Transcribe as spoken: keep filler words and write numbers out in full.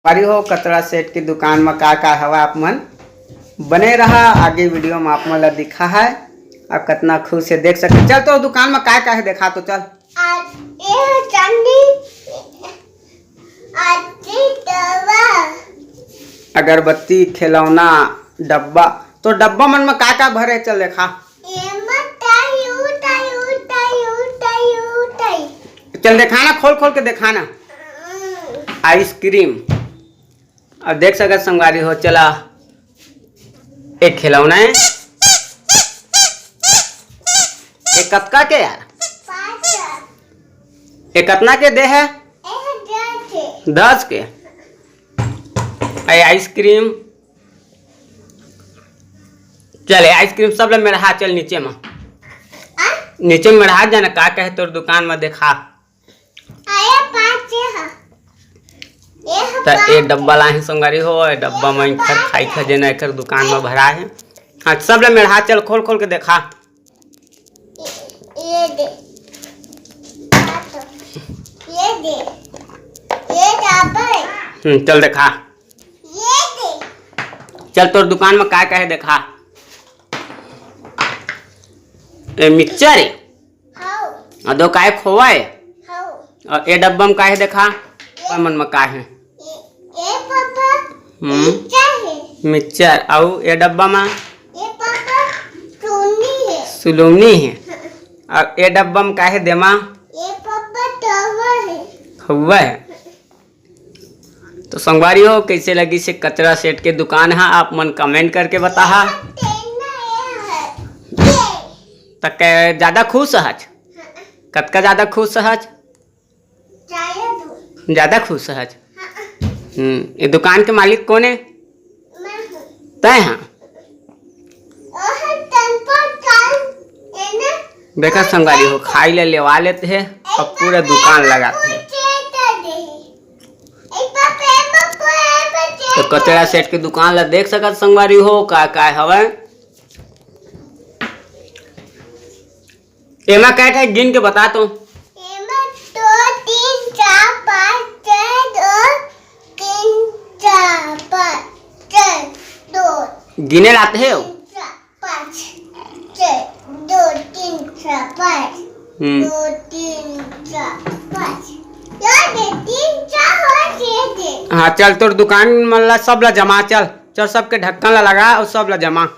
अरे हो, कचरा सेठ के दुकान म का का हवा, आप मन बने रहा। आगे वीडियो म आप मन ला दिखा है, आप कतना खुश है, देख सकते। चल, तो दुकान म का का है, देखा तो चल। आ, ये चांदी, आरती डब्बा। अगरबत्ती, खिलौना, डब्बा। तो डब्बा मन म का का भरे, चल देखा। एमा ताई, ऊ ताई, ऊ ताई, ऊ ताई, ऊ ताई। चल देखा ना, खोल खोल के देखा ना। हम्म। आइसक्रीम। अब देख सकत संगवारी हो, चला, एक खिलौना है। ये कतका के यार? पाँच। ये कतना के दे है? एक हजार के। दस के। अरे आइसक्रीम। चल, ये आइसक्रीम सब ले मेरहा, चल नीचे में। आ? नीचे में मेरहा जाना, का कहे तोर दुकान में देखा। आया पाँच है। ये ह त ए पाँच। डब्बा लाहे संगवारी हो, ए डब्बा में इखर खाई खजेना एकर दुकान में भरा है। हाँ, सब ले मेरहा, चल खोल खोल के देखा। ये दे। ये दे। ये डब्बा है। हम्म, चल देखा। ये दे। चल तोर दुकान में का का है देखा। ए मिक्सचर है। हाँ। अउ दो काय खोवा है? हाँ। अउ ए डब्बा में का है देखा? ये मन में का है? ये, ये पापा, हम्म। मिर्चा है। मिक्सचर। अउ ए डब्बा में? ये पापा, सुलौनी है। सुलौनी है। हाँ। अउ ए डब्बा में का है देमा? ये पापा, तवा है। हवा है। तो संगवारी हो, कैसे लगिस हे कचरा सेठ के दुकान हा, आप मन कमेंट करके बताहा। त कै-, ज्यादा खुश हच? कतका ज्यादा खुश हच? ज्यादा खुश हच? हम्म, ये दुकान के मालिक कोन हे? तय हा। देखा संगवारी हो, खाई ले लेवा लेत हे, अब पूरा दुकान लगात हे। तो कचरा सेठ के दुकान ला देख सकत संगवारी हो, का का हवय। एमा कै ठे गिन के बता तो। एमा दो, तीन, चार, पाँच, छः, दो, तीन, चार, पाँच, छः, दो। गिने लाते हो? तीन, चार, पाँच, छः, दो, तीन, चार, पाँच, हम्म। दो, तीन, चार, पाँच। ये दे, तीन, चार और ये दे। हाँ, चल, तोर दुकान मन ला सब ला जमा, चल, चल, सबके ढक्कन ला लगा अउ सब ला जमा।